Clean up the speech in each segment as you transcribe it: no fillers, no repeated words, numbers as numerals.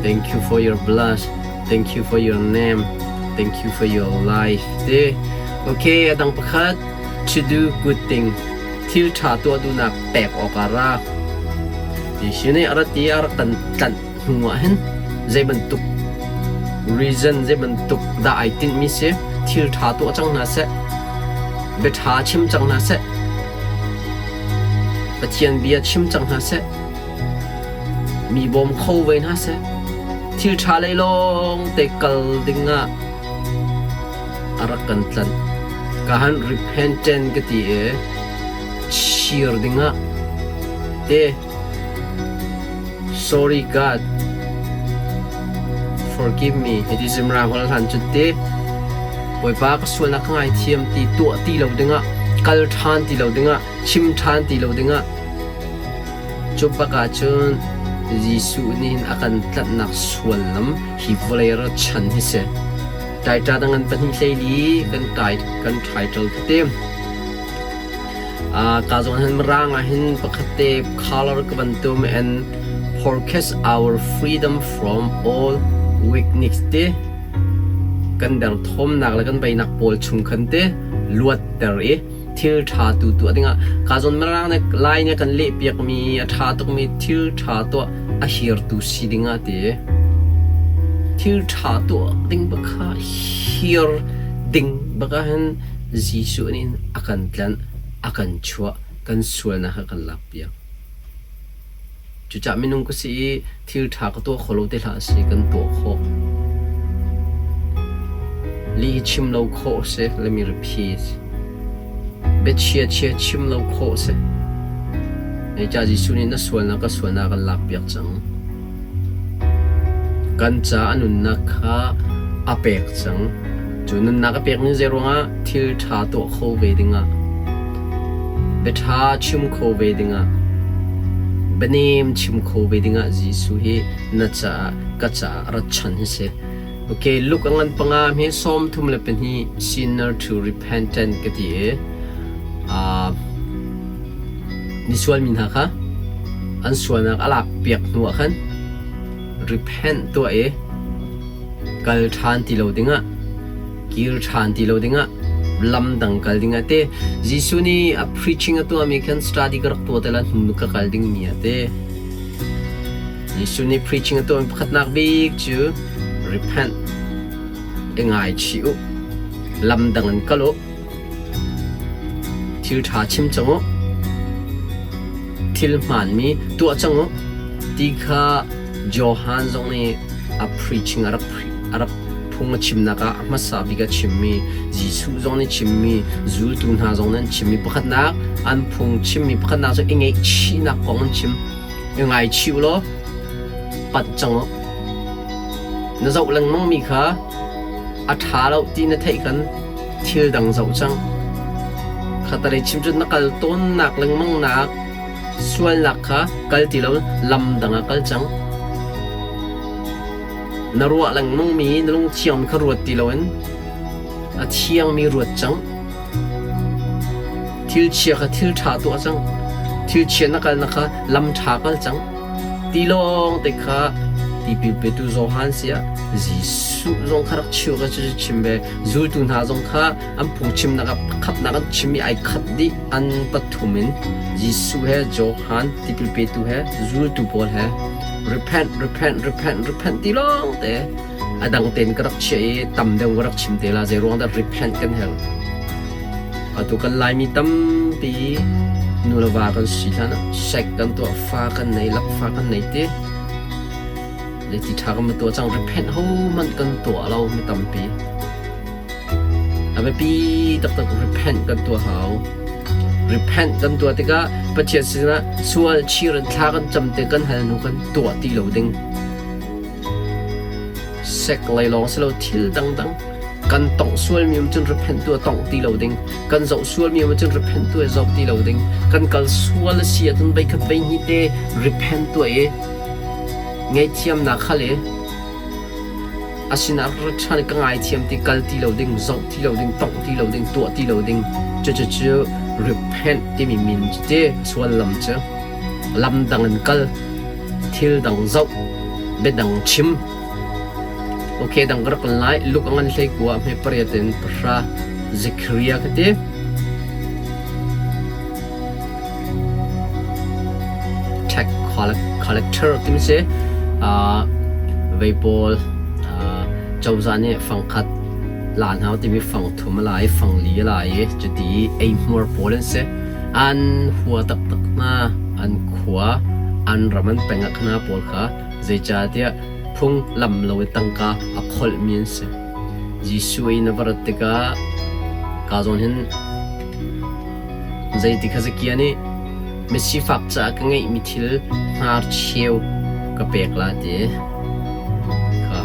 Thank you for your blood. Thank you for your name. Thank you for your life. Te. Okay, a dang pakhat. To do good thing. Thil ṭha tuah duhnak pek awk ah ra. Jesuh nih a rat i a rak kan tlanh hnu ah hin zei bantuk reason zei bantuk dah ai tinhmi si thil ṭha tuah cang hna seh bia ṭha chim cang hna seh Pathian bia chim cang hna seh Mi bawm kho ve hna seh. Thil ṭha lei lawng te kal ding ah a rak kan tlanh. Ka han repentant ka ti i chir ding ah te sorry God forgive me hiti zimra hol hlan cu te Bawipa ka sualnak ka ngaithiam ti tuah ti lo dingah kal ṭhan ti lo dingah chim ṭhan ti lo dingah Cu bak ahcun Jesuh nih hin a kan tlanhnak suallam hi vawlei ra chan hi si. Taita dang an pahnih hleili kan tai kan title tete. Ka zawn hin mirang ah hin pakhat te color ka van tum and forecast our freedom from all weakness te kan derthawmnak le kan beinak pawl chung khan te luatter i thil ṭha tu tuah dingah ka zawn mirang nih Lai nih kan lehpiakmi a ṭha tukmi thil ṭha tuah a hirtu si dingah ti thil ṭha tuah ding bak kha hir ding bak ah hin Jesuh nih a kan tlanh a kan chuah kan sualnak kha kan lakpiak. Cucaah minung ka si i thil ṭha ka tuah kho lo ti hlah sih, kan tuah khawh. Lih hi chim lo khawh a si, let me repeat. Biachia chia chim lo khawh a si. Zeicah Jesuh nih na sualnak ka sualnak a kan lakpiak cang. Kan ca a nunnak kha a pek cang. Cu nunnak a pekmi zeiruangah thil ṭha tuah kho ve dingah, biaṭha chim kho ve dingah, bianem chim kho ve dingah Jesuh hi na caah ka caah rat chan hi si. Okay, Luke a ngan panga hi 32 sinner to repentant ka ti i misual mi hna kha an sualnak a lak piak hnu ah khan repent tuah i kal ṭhan ti lo dingah kir ṭhan ti lo dingah lam dang kal dingah te Jesuh nih a preaching a tuahmi khan study ka rak tuah te la hnu ka kal dingmi ah te Jesuh nih preaching a tuahmi pakhatnak bik cu repent i ngaichih u lam dang in kal u Thil ṭha chim cang u. Thil hmaanmi tuah cang u ti kha Johan zong nih a preaching a rak a rak phung a chimnak ah a hmasa bik a chimmi Jesuh zong nih chimmi zultu hna zong nih an chimmi pakhatnak an phung chimmi pakhatnak cu i ngaihchihnak kong an chim. I ngaichih u law panh cang u. Na zoh lengmangmi kha a ṭha lo ti na theih khan thil dang zoh cang. Khatalei chim cun na kal tawnnak lengmangnak sualnak kha kal ti lo lam dang ah kal cang. Na ruah lengmangmi na lungthiang kha ruat ti loin a thiangmi ruat cang. Thil chia kha thil ṭha tuah cang. Thil chia na kalnak kha lam ṭha kal cang. Ti lawng te kha tipil petu Johan siah Jesuh zong kha rak cheu ka cu chim ve. Zultu hna zong kha an phungchimnak ah pakhatnak an chim i ai khat dih an pathum in Jesuh he Johan tipil petu he zultu pawl he repent repent repent repent ti lawng te a dang tein ka rak chiah i tam deuh ka rak chim te la zei ruang dah repent kan herh atu kan Laimi tampi nu le va kan si hlan ah sek kan tuah fa kan nei lakfa kan nei ti Zeiti ṭha kan va tuah cang repent ho hmanh kan tuah lo mi tampi. A biapi taktak repent kan tuah hau. Repent kan tuah tikah Pathian sinah sual chir in thla kan cam te kan hal hnu kan tuah ti lo ding. Sek lei lawng si lo thil dangdang kan tongh sualmi um cun repent tuah tongh ti lo ding. Kan zoh sualmi um cun repent tuah zoh ti lo ding. Kan kal sual a si ahcun veikhat veihnih te repent tuah i Ngaihthiamnak kha le a sinah ra ṭhan ka ngaithiam ti kal ti lo ding, zoh ti lo ding, tongh ti lo ding, tuah ti lo ding. Cucu repent timi min cu ti suallam cu lam dang in kal, thil dang zoh, Biadang chim. Okay, dang ka rak kan lai. Luke a ngan hlei kua hme pariat in pahra Zechariah ka ti. Tax collector timi si. Vei pawl cozah nih fangkhat la hna timi fang thum a la i fang li a la i cuti eihmuar pawl an si. An hua taktak hna. An khua, an ram an peng ah khana pawl kha zeicahtiah phunglam lo i tangka a kholhmi an si. Jesuh in a va rat tikah ka zawn hin zeiti kha Zakia nih misifak caah ka ngeihmi thil hnarcheu ka pek la ti. Kha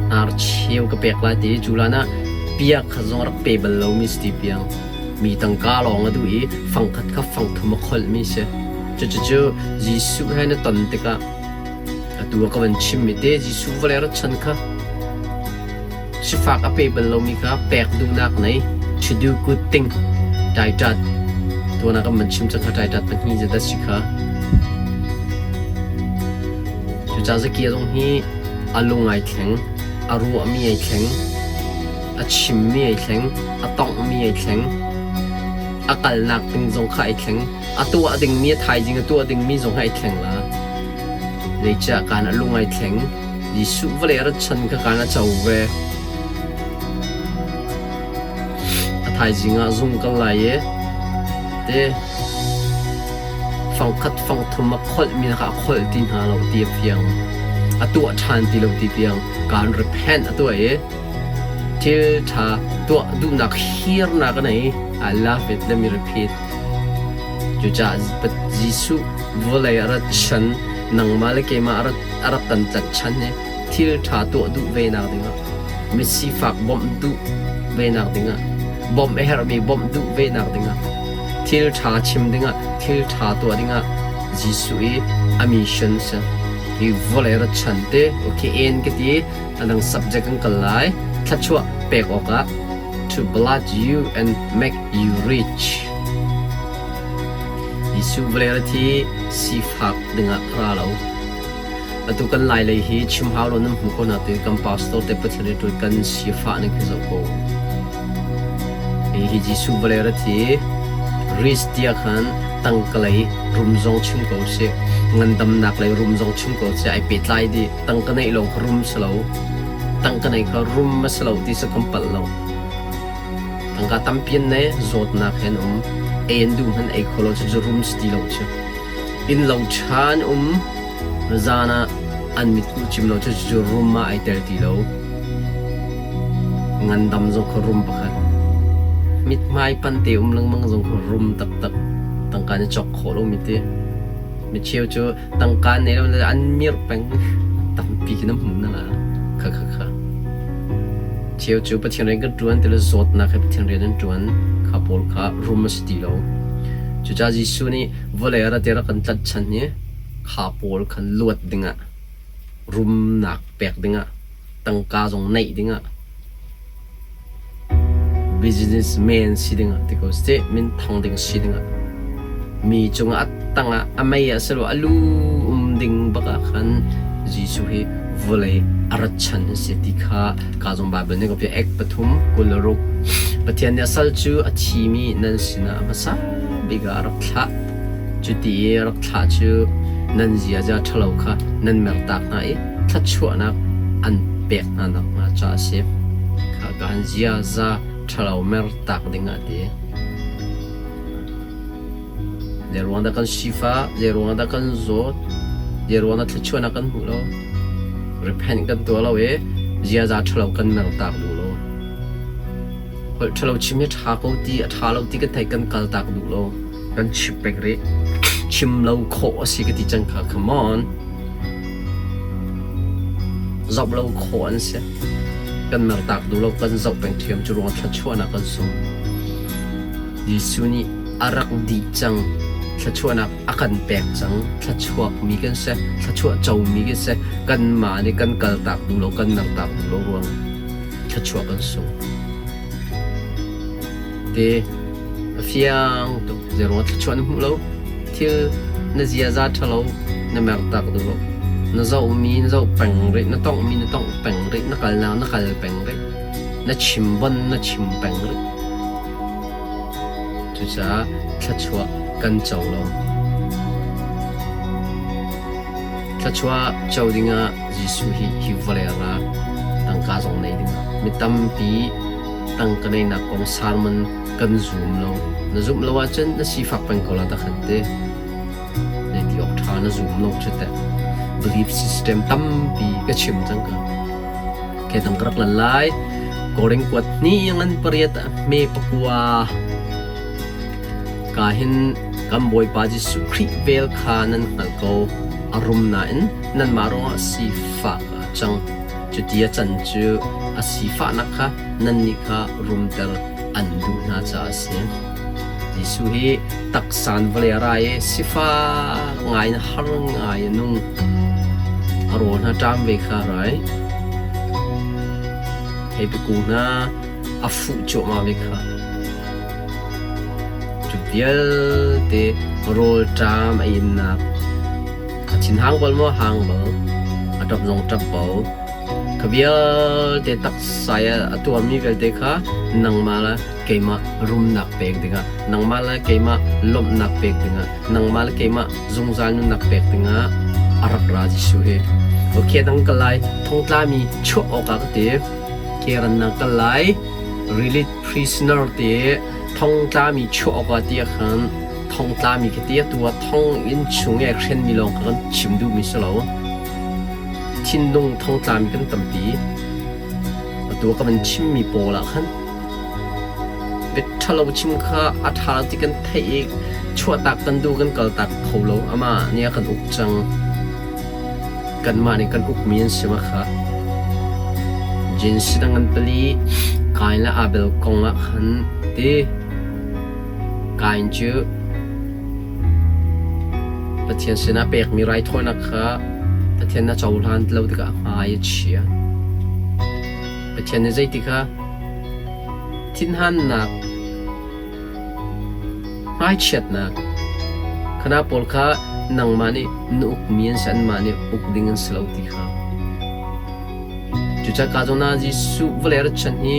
hnarcheu ka pek la ti. Cu lan ah pia kha zong a rak pe bal lomi si ti piang. Mi tangka lawng a duh i fangkhat kha fangthum a kholhmi si. Cucu Jesuh he na ton tikah atu ah ka van chimmi te Jesuh vawlei rat chan kha sifak a pe bal lomi kha pek duhnak nei to do good thing taitat tuan ah kan van chim cang kha taitat pahnih zedat si kha cucaah Zakia zong hi a lung ai thleng a ruahmi ai thleng a chimmi ai thleng a tonghmi ai thleng a kalnak ding zong kha ai thleng a tuah dingmi a thaizing a tuah dingmi zong ai thleng la. Zeicah kaan a lung ai thleng. Jesuh vawlei a rat chan kha kaan a co ve. A thaizing ah zung kal lai i te fangkhat fangthum a kholhmi kha a kholh ti hna lo ti a fiang. A tuah ṭhan ti lo ti tiang kaan repent a tuah i thil ṭha tuah duhnak hirnak a nei. I love it. Let me repeat. Cucaah Jesuh vawlei a rat chan, nangmah le keimah a rak kan tlanh chan hi thil ṭha tuah duh venak dingah, misifak bawmh duh venak dingah, bawmh a herhmi bawmh duh venak dingah, thil ṭha chim dingah, thil ṭha tuah dingah Jesuh i a mission si. Hi vawlei rat chan te, okay, en ka ti, a dang subject kan kal lai, thluachuah pek awkah to bless you and make you rich. Jesuh vawlei rat hi sifak dingah a ra lo. Atu kan lai lei hi chim hau lo nan hmu ko na tu kan pastor te Pathian rianṭuan kan sifah ning khi zoh ko. Hi hi Jesuh vawlei rat hi rich tiah khan tangka lei rum zong chim ko sih, ngandamnak lei rum zong chim ko sih, ai pehtlai dih. Tangka neih lawng kha rum si lo. Tangka neih kha rum a si lo ti cu kan palh lo. Tangka tampi an nei, zawtnak he an um. Ei an duh hmanh ei kho lo cu rum si ti lo cu. Innlo ṭha an um, zan ah an mitkuh cim lo cu cu rum ah ai tel ti lo. Ngandam zong kha rum pakhat. Mithmai pante um lengmang zong kha rum taktak. Tangka nih cawk khawh lomi ti. Micheu cu tangka nei lo an mirh peng. Tampi khi na hmu na la. Kha kha kha. Cheu cu Pathian rian kan ṭuan ti le zawtnak he Pathian rian an ṭuan. Kha pawl kha rum a si ti lo. Cucaah Jesuh nih vawlei ah rat i rak kan tlanhchan hi kha pawl khan luat dingah, rumnak pek dingah, tangka zong neih dingah, Businessman si dingah ti ko seh, minthang ding si dingah mi cungah a tangah a mei ah silo a lu um ding bak ah khan Jesuh hi vawlei a rat chan a si ti kha ka zong Bible nih ka piah ek pathum 26 Pathian nih a sal cu a thimi nan sinah a hmasa bik ah a rak thlah cu ti i a rak thlah cu nan ziaza ṭhalo kha nan mertak hna i thluachuahnak an pek hna nakhnga ca a si. Kha ka han ziaza ṭhalo mertak ding ah ti. Zei ruang dah kan sifah, zei ruang dah kan zawt, zei ruang dah thluachuahnak kan hmuh lo. Repent kan tuah lo i ziaza ṭhalo kan mertak duh lo. Holh ṭhalo chim hi ṭha ko ti, a ṭha lo ti kan theih kan kaltak duh lo. Kan chim peng rih. Chim lo khawh a si ka ti cang kha. Come on. Zoh lo khawh an si. Kan mertak duh lo, kan zoh peng ṭhiam cu ruang thluachuahnak kan sung. Jesuh nih a rak dih cang. Thluachuahnak a kan pek cang. Thluachuakmi kan si, thluachuah comi kan si. Kanmah nih kan kaltak duh lo, kan mertak duh lo ruang thluachuah kan sung. Te a fiang tuk. Zeiruang thluachuah na hmuh lo? Thil na ziaza ṭhalo na mertak duh lo. Na zohmi na zoh peng rih, na tonghmi na tongh peng rih, na kalnak na kal peng rih, na chim bon na chim peng rih. Cucaah thluachuah kan co lo. Thluachuah co dingah Jesuh hi hi vawlei ra tangka zong nei ding. Mi tampi tangka neinak kong sermon kan zum lo. Na zumh lo ahcun na sifak peng ko la ta khan te. Zeiti awk ṭha na zum lo cu teh. Belief system tampi ka chim cang ka. Ke dang ka rak lan lai. Koring kuat hnih ngan pariat hme pakua. Ka hin kan Bawipa Jesuh Khrih vel kha nan hngalh ko. A rum nain nanmah ruangah sifak a cang. Cuti a can cu a sifahnak kha nannih kha rumter an duh hna caah a si. Jesuh hi taksan vawlei a ra i sifak ngai in har ngai a nung. A rawl hna ṭam ve kha rai. Theipi kung hna a fuh cuahmah ve kha. Cu vialte rawl ṭam a innak a thinhang bal maw hang bal, a ṭap zong ṭap ko. Kha vialte taksa i a tuarmi vialte kha nangmah le keimah rumnak pek dingah, nangmah le keimah lawmhnak pek dingah, nangmah le keimah zungzal nunnak pek dingah a rak ra Jesuh hi. Okay dang kal lai thongtlami chuah awkah ka ti. Keran na kal lai release prisoner ti thongtlami chuah awkah ti khan thongtlami khi ti atu ah thong inn chung i hrenmi lawng kha kan chim duhmi si lo. Thinlung thongtlami kan tampi. Atu ka van chimmi pawl ah khan biaṭhalo chim kha a ṭha lo ti kan theih i chuahtak kan duh kan kaltak kho lo. Amah nih a kan uk cang. Kanmah nih kan ukmi an si ma kha. Jinsi dang an pali Kain le Abel kong ah khan ti Kain cu Pathian sinah pekmi raithawinak kha Pathian a cohlan ti lo tikah a hmai a chia. Pathian nih zeiti kha thinhannak, hmaichiatnak khana pawl kha nangmah nih na ukmi an si, anmah nih uk ding an si lo ti kha. Cucaah ka zawn ah Jesuh vawlei rat chan hi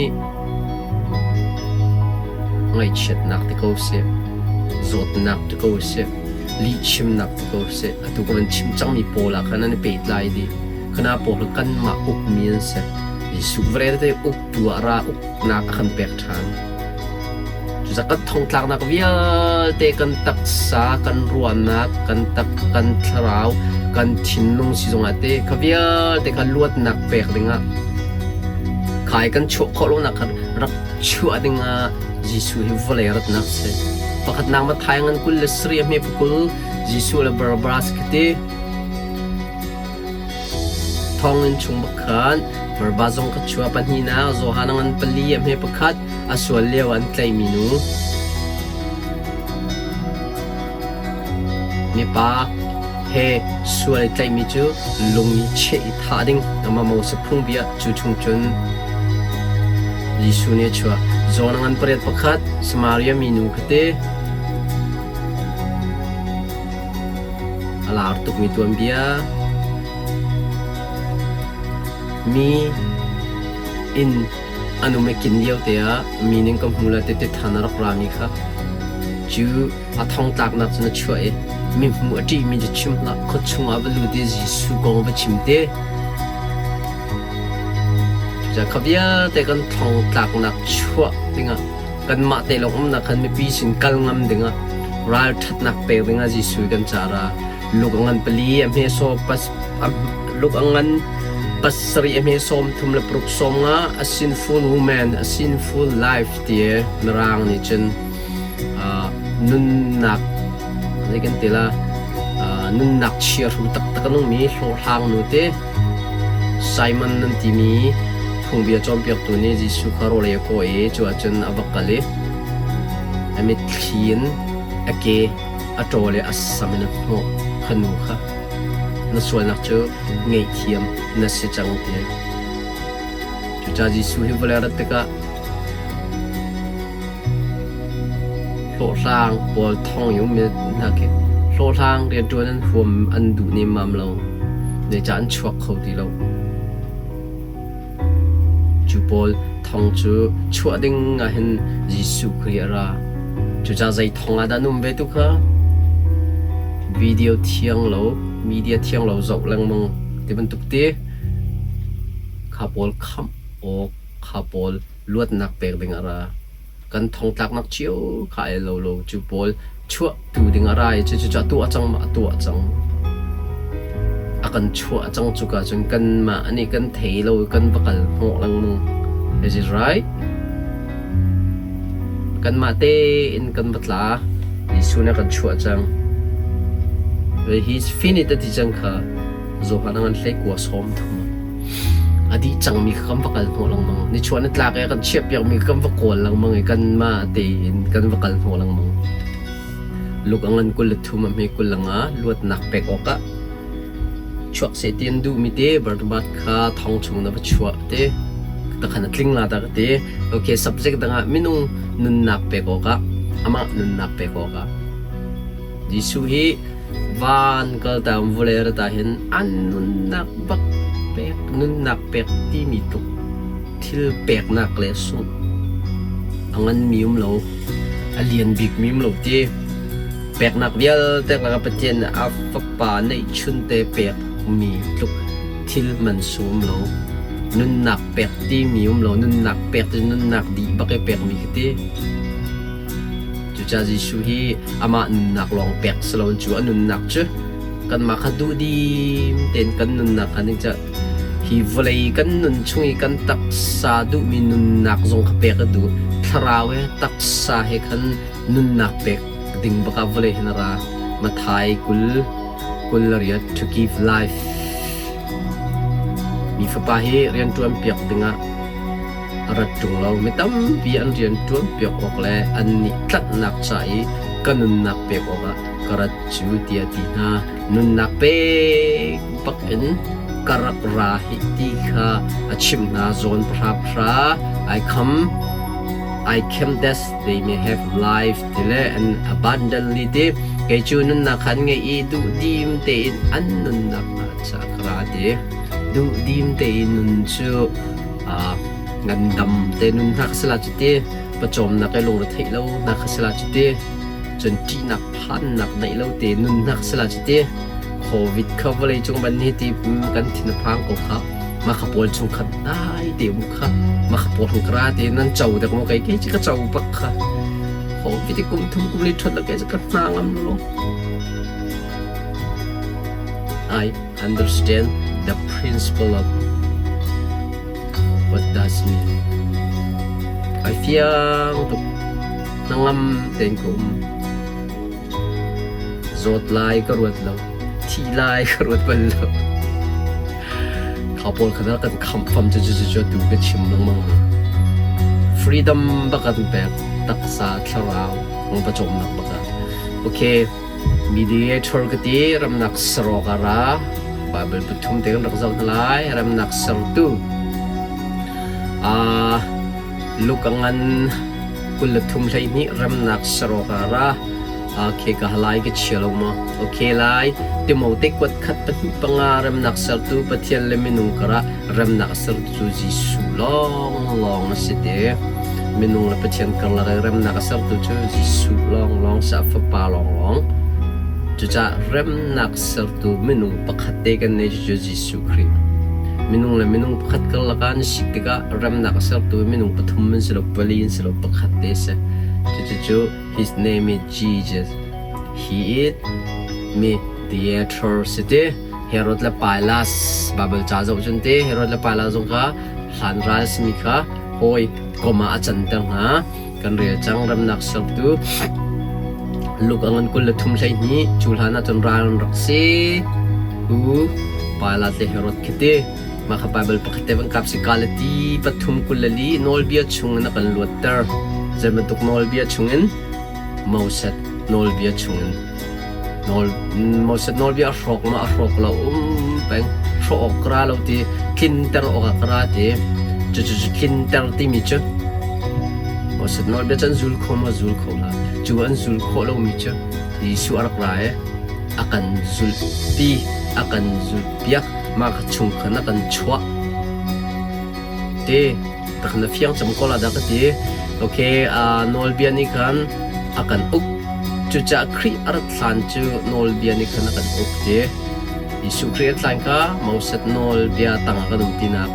ngaihchiatnak ti ko seh, zawtnak ti ko seh, lihchimnak ti ko seh, atu ka van chim cangmi pawl ah khan an i pehtlai dih. Khana pawl kha kanmah ukmi an si. Jesuh vawlei rat hi uktu ah ra uknak a kan pek ṭhan. Cucaah kan thongtlaknak vialte kan taksa, kan ruahnak, kan tak, kan thlarau, kan thinlung si zongah te kha vialte kha luatnak pek dingah khai kan chuah khawh lonak kha rak chuah dingah Jesuh hi vawlei ratnak si. Pakhatnak Matthai ngan 27 a hme pakul Jesuh le Barabbas khi ti Thonginn chung bak khan Barabbas zong ka chuah pahnihnak Johan a ngan pali a hme pakhat a sual lio an tlaihmi nu mipa he sual i tlaihmi cu lung i cheh i thah ding amah Moses phungbia cu chung cun Jesuh nih a chuah. John a ngan pariat pakhat Samaria minu kha te A lar tukmi tuanbia. Mi inn an um i kin lio te ah mi ning ka hmu le tete than a rak rami kha cu a thongtlaknak cun a chuah i mi hmu a ṭihmi cu chim hlah khua chungah va lut i Jesuh kong va chim te. Cucaah kha vialte kan thongtlaknak chuah dingah kanmah te lawng umnak khan mipi sin kal ngam dingah ralṭhatnak pek dingah Jesuh kan ca ra luk a ngan pali a hme saw pas luk a ngan pasarih a hme sawm thum le paruk sawm nga a sinful woman a sinful life ti mirang nih cun nunnak zei kan ti la nunnak chiahru taktak a nungmi hlawhhlang nu te Simon nan timi phungbia cawnpiaktu nih Jesuh kha rawl ei a kaw i cu ahcun a va kal i a mitthli in a ke a ṭawl i a sam in a hnawh kha nu kha na sualnak cu ngaihthiam na si cang ti. Cucaah Jesuh hi vawlei a rat tikah Hlawhhlang pawl thong i ummi hna khi hlawhhlang rianṭuan an huam an duh nemmam lo. Zeicah an chuak kho ti lo. Cu pawl thong cu chuah ding ah hin Jesuh Khrih a ra. Cucaah zei thong ah dah an um ve tu kha? Video thiang lo, media thiang lo zoh lengmang ti bantuk ti kha pawl khamh awk, kha pawl luatnak pek ding a ra. Kan thongtlaknak cio kha ai lo lo cu pawl chuahtu ding a ra i cucu a tuah cang ma a tuah cang. A kan chuah cang cuka cun kanmah nih kan thei lo i kan va kal hnawh lengmang. Is it right? Kanmah tein kan va tla. Jesuh nih a kan chuah cang. He's finished a ti cang kha. Johan a ngan hlei kua sawm thum ah. A dih cangmi kha kan va kal hnawh lengmang. Nichuah nitlak i a kan chiahpiakmi kha kan va kawl lengmang i kanmah tein kan va kal hnawh lengmang. Luk a ngan 23 a hme 25 luatnak pek awkah chuak seh ti an duhmi te Barnabas kha thong chung na va chuah te takhan a tling la ta ka ti. Okay, subject dangah minung nunnak pek awkah amah nunnak pek awkah Jesuh hi van kaltaang vawlei rat ah hin an nunnak bak pek nunnak pek timi tluk thil peknak le sungh a nganmi um lo a lian bikmi um lo ti peknak vialte lakah Pathian nih a fapa neihchunte pekmi tluk thil mansung um lo nunnak pek timi um lo nunnak pek cu nunnak dih bak i pekmi khi ti. Cucaah Jesuh hi amah nunnak lawng pek si loin cu a nunnak cu kanmah kha duhdim tein kan nunnak kha ning hi vawlei kan nun chung i kan taksa duhmi nunnak zong kha pek a duh. Thlarau he taksa he khan nunnak pek ding bak ah vawlei hin a ra. Matthai 20 28 to give life. Mi fapa hi rianṭuan piak dingah a rat ṭung lo. Mi tampi an rian ṭuanpiak awk le annih tlanhnak ca i ka nunnak pek awkah ka rat cu tiah a ti hna. Nunnak pek bakin ka rak ra hih ti kha a chimh hna. Zawn pahra pahra ai kham. I came that they may have life ti le an abundantly ti kei cu nunnak kha an ngeih i duhdim tein an nunnak hna ca ka ra ti. Duhdim tein nun cu ngandam te nun hna kha si la cu ti pawcawmnak i lungre theih lo hna kha si la cu ti cun ṭihnak phannak neih lo te nun hna kha si la cu ti Covid kha vawlei cung ban hi ti kan thin a phang ko kha mah kha pawl chung khat dai te um kha mah kha pawl hung kra te nan cho dek mo kai kei ka cho bak kha Covid kum thum kum li thot la kai ka hna ngam lo. I understand the principle of what does mean. Ai fiang tuk. Hnangam tein ka um. Zawt lai ka ruat lo. Thi lai ka ruat bal lo. Kha pawl kha kan khamh fam cu cu cu tu ka chim lengmang. Freedom bak an pek taksa thlarau ngong pawcawmnak bak ah. Okay. Mediator ka ti ramnak sarawk a ra. Bible pathum te kan rak zoh hna lai. Ramnak sertu. Luke a ngan 23 12 remnak sarawk a ra. Okay, ka halai ka chia lo maw? Okay lai. Timote kuat khat pahnih panga remnak sertu Pathian le minung karah remnak sertu cu Jesuh lawnglawng a si te. Minung le Pathian karlak i remnak a sertu cu Jesuh lawnglawng si a fapa lawnglawng. Cucaah remnak sertu minung pakhat te kan nei cucu Jesuh Khrih. Minung le minung pakhat karlak ah an sik tikah remnak a sertu minung pathum an si lo, pali an si lo, pakhat te a si. Cucu his name is Jesus. He is mediator si ti. Herod le Pilas Baibal ca zoh cun te Herod le Pilas zong kha hlan ral simi kha hawi kom ah a canter hna. Kan rel cang remnak sertu Luke a ngan 23 12 cu hlan ah cun ral an rak si. U Pilat le Herod khi ti mah kha Baibal pakhat te van kap si Galati pathum 24 nawlbia chungin a kan luatter. Zei bantuk nawlbia chungin Moses nawlbia chungin Nawl, Moses nawlbia a hrawk ma a hrawk lo um peng hrawh awk ka ra lo ti tlinter awk ah ka ra ti cu cu cu tlinter timi cu Moses nawlbia cu an zul kho maw zul kho hlah cu an zul khawh lomi cu Jesuh a rak ra i a kan zulhpi. a kan zulhpiak, mah kha chung khan a kan chuah. Ti tak na fiang cang ko la dah ka ti. Okay, nawlbia nih khan a kan uk. Cucaah Khrih a rat hlan cu nawlbia nih khan a kan uk ti. Jesuh Khrih a hlan kha Moses nawlbia tangah kan um tinak.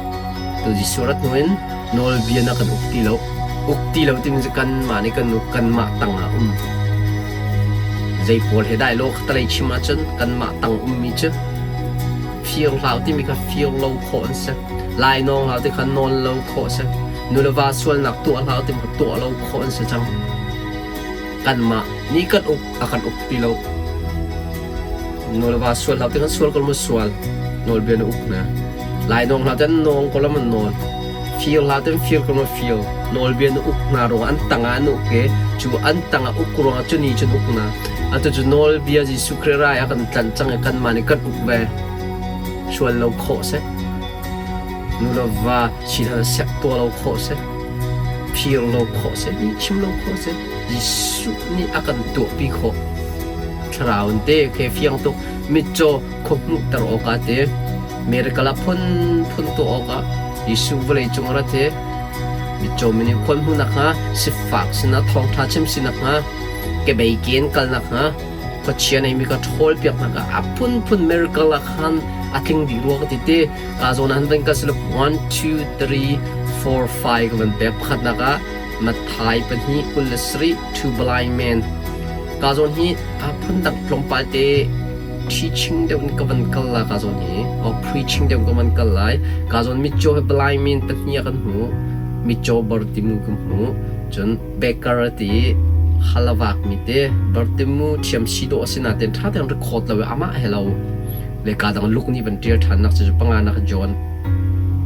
Tu Jesuh rat hnu in nawlbia na kan uk ti lo. Uk ti lo timi cu kanmah nih kan uk, kanmah tangah um. Zei pawl he dai lo khatalei chim ahcun kanmah tang ummi cu fir hlah timi kha fir lo khawh an si. Lainawng hlah ti kha nawn lo khawh a si. Nu le va sualnak tuah hlah timi kha tuah lo khawh an si cang. Kanmah nih kan uk a kan uk ti lo. Nu le va sual hlah ti kan sual ko mu sual. Nawlbia na uk na. Lainawng hlah ten nawng ko lam an nawn. Fir hlah ten fir ko mu fir. Nawlbia na uk hna ruangah an tangah an uk i cu an tangah uk ruangah cu ni cun uk na. Atu cu nawlbia Jesuh Khrih rai a kan tlanh cang i kanmah nih kan uk ve. Sual lo khawh seh. Nu le va si sek tuah lo khawh seh. Phir lo khawh seh. Ni chim lo khawh seh. Jesuh nih a kan tuahpi khawh. Thlarau in te khe fiang tuk mitcaw khuahmuhter awkah te miracle a phunphun tuah awkah Jesuh vawlei cung a rat i mitcaw mi nih khual hmuh nakhnga sifak sinah thawngṭha chim si nakhnga kebei ke in kal nakhnga khuachia neimi ka ṭhawl piak hna a phunphun miracle ah khan a tling dih rua ka ti te ka zawn ah van kal silo 1 2 3 4 5 ka van pek pakhatnak ah Matthai 2:27 two blind men ka zawn hi a phundang tlawmpal te teaching deuh in ka van kal la ka zawn hi or preaching deuh ka van kal lai ka zawn mitcaw he blind men pahnih ah kan hmu mitcaw Bartimu kan hmu cun Baker a ti i halavak mi te Bartimu thiam si dawh a si nain ṭha tein record lo i amah he lo le ka dang Luke nih van ṭial ṭhan nak cu panga nak John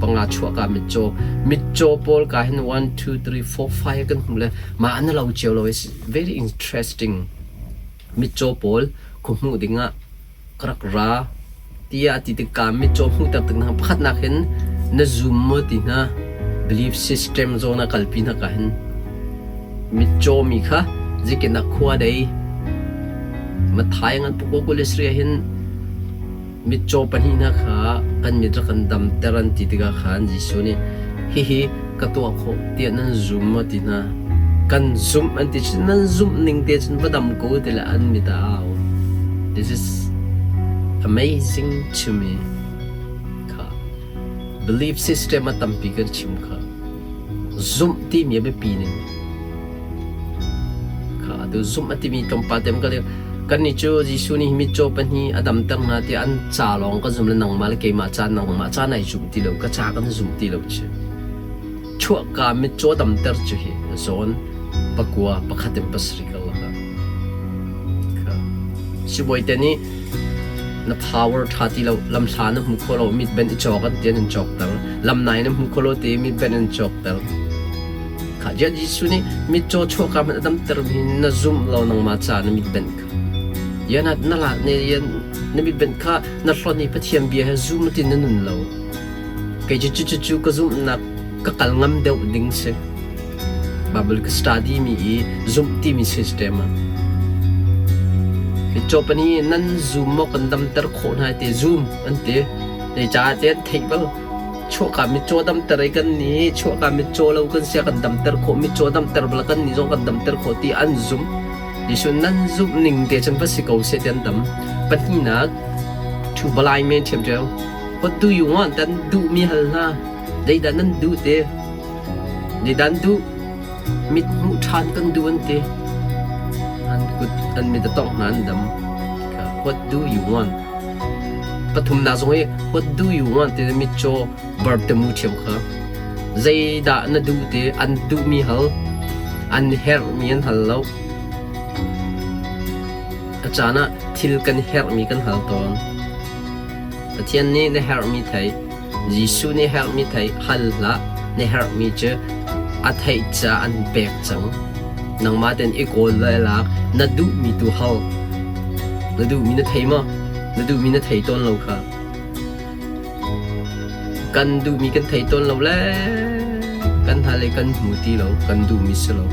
panga chuah ka mitcaw mitcaw pawl ka hin 1 2 3 4 5 kan hmu le mah an lo cio lo is very interesting mitcaw pawl khuhmuh dingah ka rak ra tiah a ti tikah mitcaw hmuhter tik hna pakhatnak hin na zum maw ti hna belief system zawn ah kalpi hna ka hin mitcaw mi kha zikin ah khua dei Matthai ngan pukua kulisri hin mitcaw pahnih hna kha kan mit rak kan damter an ti tikah khan Jesuh nih hihi ka tuah khawh tiah nan zum maw ti hna kan zumh an ti cun nan zumh ning te cun va dam ko ti le an mit a au this is amazing to me kha belief system a tampi kan chim kha zumh timi a biapi ning kha atu zumh a timi tlawmpal te ka kannih cu Jesuh nih mitcaw pahnih a damter hna tiah an ca lawng ka zum le nangmah le keimah ca nangmah ca nai zum ti lo ka ca kan zum ti lo ci chuahka mitcaw damter cu hi zawn pakua pakhat in pasarih ka laka sibawi te nih na power ṭha ti lo lamhla na hmu kho lo mit ben i cawk an ti an in cawkter lamnai na hmu kho lo ti mit ben an cawkter Kha Jesuh nih mitcaw chuahka hmanh a damter mi na zum lo nangmah ca na mitbenh kha. Yan na la ne yan na mitbenh kha na hlawt i Pathian bia he zum ti na nun lo. Kei cu cu cu ka zumhnak ka kal ngam deuh ding si. Bible ka study mi i zumh timi system ah. Mitcaw pa nih nan zum maw kan damter khawh hna ti zum an ti. Zeicah tiah an theih bal. Chuahka mitcaw damter i kan nih chuahka mitcaw lo kan sia kan damter khawh mitcaw damter bal kan nih zong kan damter khawh ti an zumh. Jesuh nan zumh ning te cun va si ko seh ti an dam. Pahnihnak to blind men ṭhiamṭhiam. What do you want? An duhmi hal hna. Zeidah nan duh te? Zeidah an duh? Mit hmuh ṭhan kan duh an ti. An kut an mit a tongh hna an dam. What do you want? Pathumnak zong hi what do you want ti mitcaw Bartimu ṭhiam kha zeidah na duh ti an duhmi hal an herhmi an hal lo. A caan ah thil kan herhmi kan hal tawn. Pathian nih na herhmi thei, Jesuh nih herhmi thei hal hlah. Na herhmi cu a theih ca an pek cang. Nangmah tein i kawl le lak na duhmi tu hal. Na duhmi na thei maw? Na duhmi na thei tawn lo kha. Kan duhmi kan thei tawn lo le kan hal i kan hmu ti lo, kan duhmi si lo.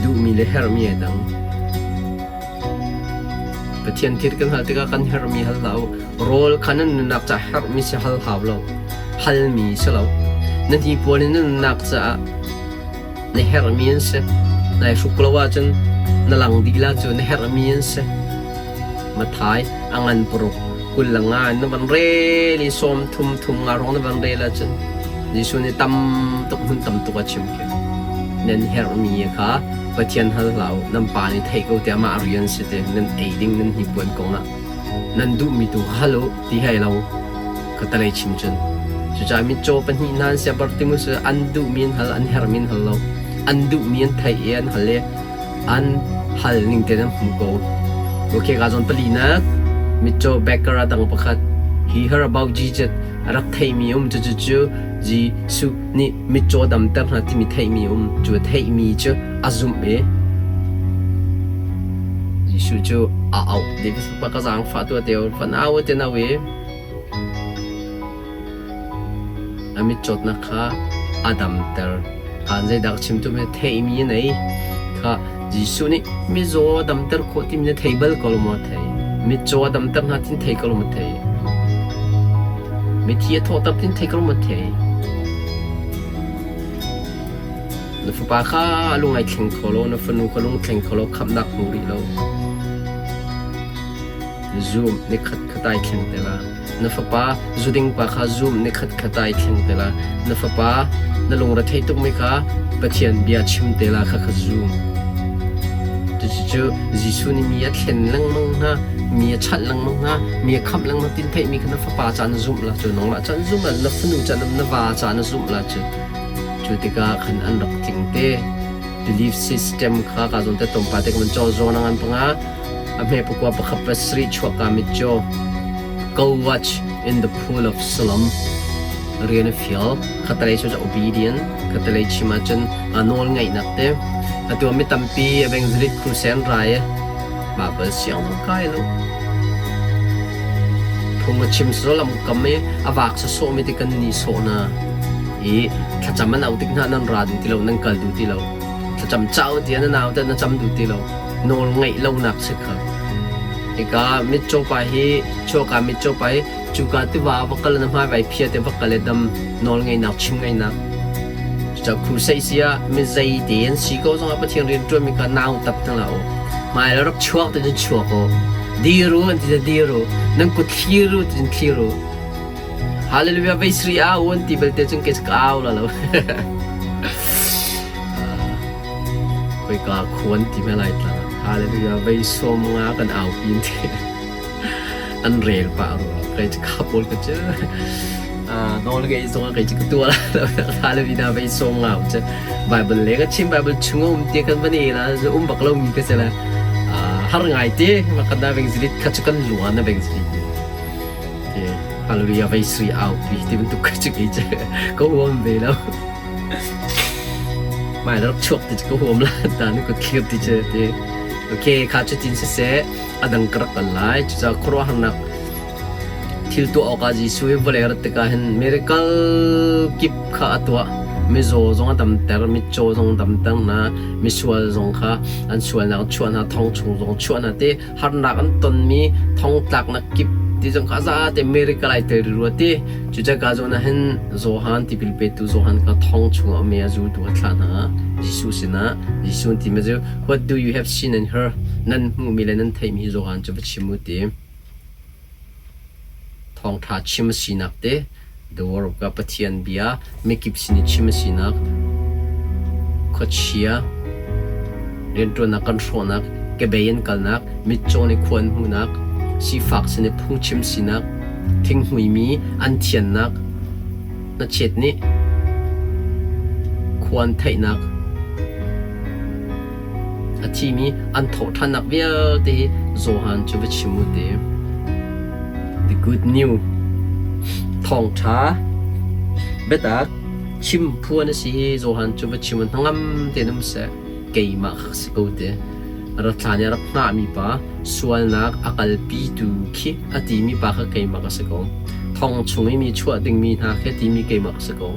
Duhmi le herhmi ai dang. Pathian thil kan hal tikah kan herhmi hal hlah u. Rawl kha nan nunnak caah herhmi si hal hau lo. Halmi si lo. Na hnipuan in na nunnak caah na herhmi an si. Nai hruk lo ahcun na lang dih la cu na herhmi an si. Mathai a ngan paruk 20 le nga in na van rel i sawm thum thum nga hrawng na van rel ahcun Jesuh nih tam tuk hmun tam tuk a chim khi. Nan herhmi kha Pathian hal hlah u, nan pa nih theih ko tiah mah rian si te nan ei ding nan hnipuan kong ah nan duhmi tu hal u ti hei lo ka talei chim cun. Cucaah mitcaw pahnih hna an sia Bartimus an duhmi an hal, an herhmi an hal lo. An duhmi an theih i an hal i an hal ning tein an hmu ko. Okay, ka zawn palinak mitcaw baker a dang pakhat he heard about Jesus a rak theihmi um cu cu cu Jesuh nih mitcaw damter hna timi theihmi um cu theihmi cu a zumh i Jesuh cu a auh. David pa ka zaangfah tu te fanau te nau i A mitcawtnak kha a damter. Khan zeidah ka chim tu mi theihmi a nei. Kha Jesuh nih mizaw a damter khawh timi na thei bal ko lo maw thei? Mitcaw a damter hna tin thei ko lo maw thei? Mithi a thawhter tin thei ko lo maw thei? Na fapa kha a lung ai thleng kho lo, na fanu kha lung thleng kho lo, khamhnak hmu rih lo. Zum nikhat khat ai thleng te la. Na fapa zuding pa kha zum nikhat khat ai thleng te la. Na fapa na lungre thei tukmi kha Pathian bia chim te la kha kha zum. Cucu Jesuh nih mi a thlen lengmang hna, mi a chanh lengmang hna, mi a khamh lengmang tin theihmi kha na fapa ca na zumh la cu nangmah ca na zumh la na fanu ca na va ca na zumh la cu. Cu tikah khan an rak tling te. Belief system kha ka zawn te tlawmpal te ka van caw zawn a ngan panga. A hme pakua pakhat pasarih chuahka mitcaw Go watch in the pool of Siloam rian a fial. Khatalei cu obedient, khatalei chim ahcun a nawl ngaihnak te. Atu mi tampi evangelist crusade rai i Bible siang zong kai lo. Phung a chim lam kam i a vak sawsawh mi ti kan ni sawh na i thlacam an au tik hna nan ra duh ti lo nan kal duh ti lo thlacam cau ti na nau te na cam duh ti lo nawl ngaih lonak si kha. Hika mitcaw pa hi chuaka mitcaw pa hi cuka tiva va kal na hmai vai phia te va kal i dam nawl ngeihnak chim ngeihnak. Cucaah crusade si ah mi zei te an si ko zongah Pathian rian ṭuan mi kha nau tap hna hlah u. Hmai le rak chuak te cun chuak u. Dir u an ti te dir u. Nan kut thlir u ti cun thlir u. Hallelujah vei sri au an ti belte cun kei cu ka au la lo. Khoika khuan ti hme lai tlang ah Hallelujah vei sawm nga kan au pin ti an rel pah rua kei cu kha pawl ka cu nawl ngei zong ah kei cu ka tuah Hallelujah vei sawm nga cu Bible le ka chim Bible chung um ti kan van e la um bak lo mi ka si la har ngai te ma kan na veng zilit kha cu kan luan na veng zilit ti Hallelujah vei sui au pi ti bantuk ka cu kei cu ka huam ve lo Hmai rak chuak ti cu ka huam la ta ni kut thlir ti cu ti. Okay, kha cu tin siseh a dang ka rak kal lai. Cucaah khuaruahharnak thil tuah awkah Jesuh hi vawlei rat tikah hin miracle kip kha a tuah. Mizaw zong a damter, mitcaw zong damter hna, misual zong kha an sualnak chuah hna, thong chung zong chuah hna ti harnak an tonmi thongtlaknak kip ti zong kha zate miracle ai tel rua ti cucaah zawn ah hin Johan tipil petu Johan kha thong chungah um i a zultu a thlah hna Jesuh sinah Jesuh an timi cu what do you have seen and heard nan hmuhmi le nan theihmi Johan cu va chim u ti Thawngṭha chim a sinak te, the word of God, Pathian bia mikip sin i chim a sinak, khuachia rianṭuannak kan hrawhnak, kebei an kalnak, mitcaw nih khua an hmuhnak, sifak sin i phungchim sinak, thinghmuimi an thiannak, hnachet nih khua an theihnak, A thimi an thawhṭhannak vialte hi Johan cu va chim u ti. The good new thawngṭha biatak chim phuan a si hi Johan cu va chim u hnangam tein um seh keimah kha si ko ti. Rathlan i a rak hngahmi pa sualnak a kalpitu khi a timi pa kha keimah ka si ko. Thong chung i mi chuah dingmi hna khi a timi keimah ka si ko.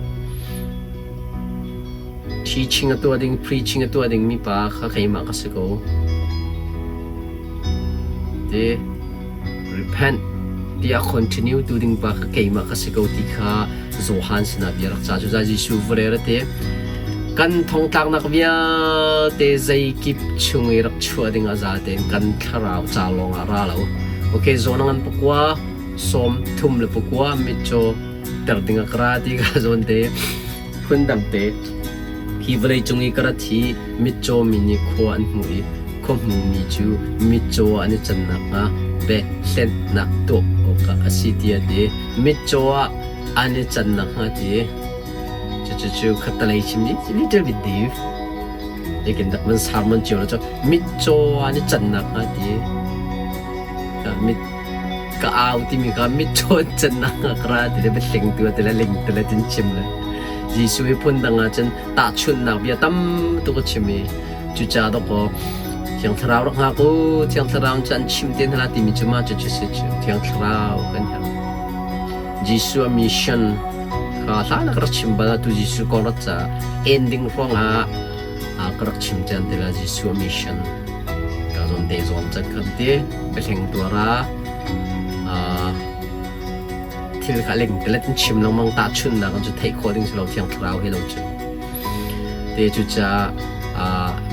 Teaching a tuah ding, preaching a tuah dingmi pa kha keimah ka si ko. Te repent tiah continue tu ding pa kha keimah ka si ko ti kha Johan sinah bia rak ca. Cucaah Jesuh vawlei ra te kan thongtlaknak vialte zeikip chung i rak chuah ding a za tein kan thlarau ca lawng ah ra lo. Okay, zawn a ngan pakua, 39 mitcaw ter ding a ka ra ti ka zawn te phundang te hi vawlei cung i ka rat hi mitcaw mi nih khua an hmuh i khua hmumi cu mitcaw an i can nakhnga biahlennak tuah awkah a si tiah a ti. Mitcaw ah an i can nakhnga ti. Cucu khattalei chim little bit deep. Lekin dak man sermon cio la cu mitcaw an i can nakhnga ti. Mit ka au timi kha mitcaw an can nakhnga ka ra ti le biahleng tu ti le ling ti le tin chim le. Jesuh hi phundang ah cun tahchunhnak bia tam tuk a chim i cucaah dawkaw Thiang Thlarau rak hngak u, Thiang Thlarau cu an chimh te hna lai timi cu mah cucu si cu Thiang Thlarau kan herh. Jesuh a mission kha hlan ah ka rak chim bal atu Jesuh kong rak ca ending ruangah ka rak chim cian te la Jesuh a mission ka zawn te zawn cat khan ti biahleng tuara thil kha lengtelet in chim lengmang tahchunhnak cu theih khawh ding si lo Thiang Thlarau he lo cu. Te cucaah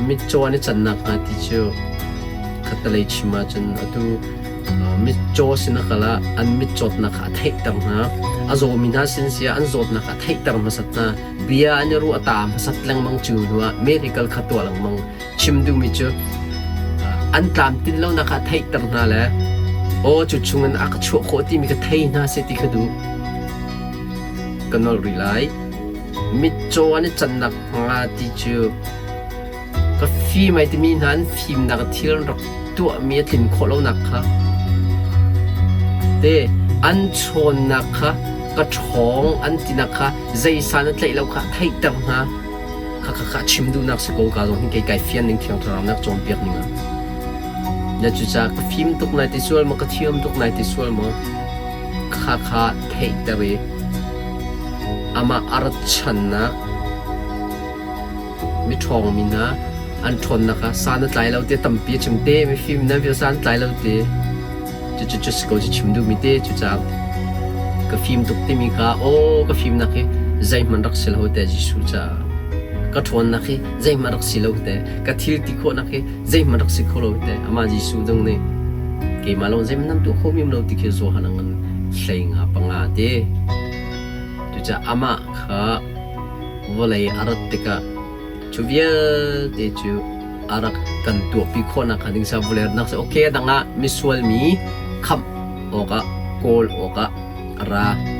mitcaw an i cannak hnga ti cu khattelei chim ahcun atu mitcaw sin a kal ah an mitcawtnak kha a theihter hna. A zawmi hna sin si ah an zawtnak kha a theihter hmasat hna. Bia an i ruah ta hmasat lengmang cu hnu ah medical kha tuah lengmang. Chim duhmi cu an tlamtlin lonak kha a theihter hna le aw cu chungin a ka chuah khawh timi ka thei hna seh ti kha duh. Ka nolh rih lai. Mitcaw an i cannak hnga ti cu ka fim ai timi hna an fimnak thil an rak tuahmi a tlin khawh lonak kha te an chawnnak kha ka ṭhawng an tinak kha zeisan a tlaih lo kha theihter hna kha kha kha chim duhnak si ko ka zong hi kei kai fian ning Thiang Thlarau nak cawnpiak ning ah na cucaah ka fim tuk nai ti sual maw ka thiam tuk nai ti sual maw kha kha theihter i amah a rat channak miṭhawng mi hna an ṭhawnnak kha san a tlai lo ti tampi a chim te mifim nan vial san tlai lo ti cucu cu si ko cu chim duhmi te cucaah ka fim tuk timi kha aw ka fimnak hi zeihmanh rak si lo te Jesuh caah ka ṭhawnnak hi zeihmanh rak si lo te ka thil ti khawhnak hi zeihmanh rak si kho lo te amah Jesuh ding nih keimah lawng zeihmanh nan tuah kho mi lo ti khi Johan a ngan 15 te cucaah amah kha vawlei a rat tikah cu vialte cu a rak kan tuahpi khawhnak hnga ding sa vawlei nak sa okay dang ah misual mi khamh awkah kawl awkah a ra.